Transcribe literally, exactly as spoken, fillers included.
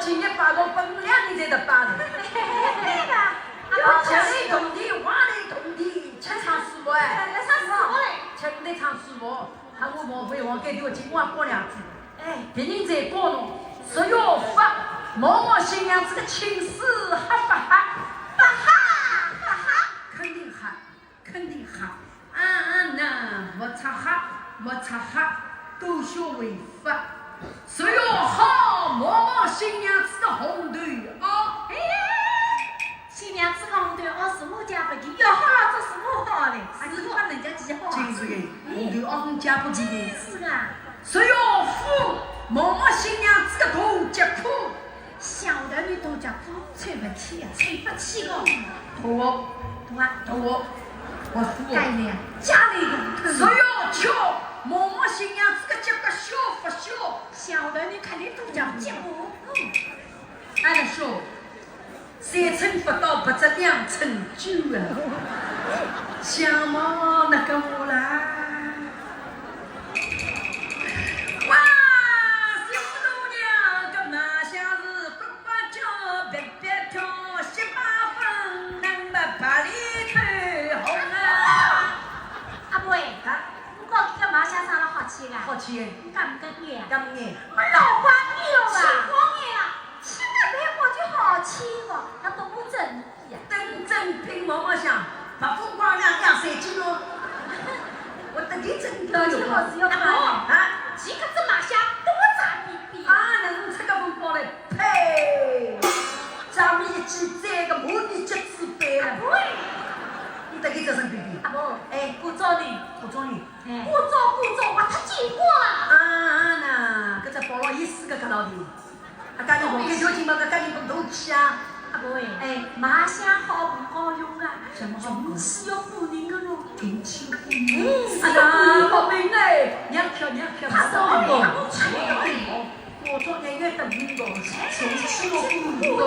今日摆到本两年才得摆的。对吧？啊，要吃嘞铜钿，花嘞铜钿，吃唱舒服哎。哎，那唱舒服嘞。吃得唱舒服，喊我莫非王该条金话讲两句。哎。别人在讲侬，说要发，毛毛新娘子个亲事哈不哈？不哈，不哈。肯定哈。 肯定哈。啊，那勿插哈，勿插哈，都学会发。只要好，毛毛新娘子个红头袄。哎，新娘子个红头袄是我家不给，要好了，这是我好嘞，还是帮人家寄好啊。就是个，红头袄我家不给的。是啊。只要付，毛毛新娘子个大脚裤。 晓得你大脚裤穿勿起啊，穿勿起哦。大哦，大啊，大哦，我付哦。该呢，家里用的。只要求，毛毛新娘子个脚个小勿小？晓得你肯定大脚脚哦。嗯。哎呀，小，三寸不到，不止两寸九啊。想嘛，那个我啦。 哇，新姑娘，搿马相是八八九，别别跳，十八分，能么八里头红啊！阿婆哎，啊？我讲搿马相生了好看个？好看哎。你敢勿敢眼？敢眼？我老花眼了啊！青光眼啊！青个蛮好就好看个，那都不正。 等真品毛毛香，白凤光亮亮三金哦。我得个真品到底好是要看啊。啊？几个这马香多扎逼逼。啊，那侬这个风光嘞，呸！咱们一起摘个母女结子杯了。喂，你得个这身比比。啊不，哎，古早呢？古早呢？哎，古早古早，我太见过了。啊，那，搿只包了一四个搿老弟。 啊，家里我跟条金毛个家里不斗气啊。阿婆哎，哎，马香好不好用啊？什么好用？穷气要唬人个咯。穷气要唬人。哎，啊，那宝贝哎，娘跳娘跳，他是我娘，我吹的。我做那个的民工，穷气要唬人个。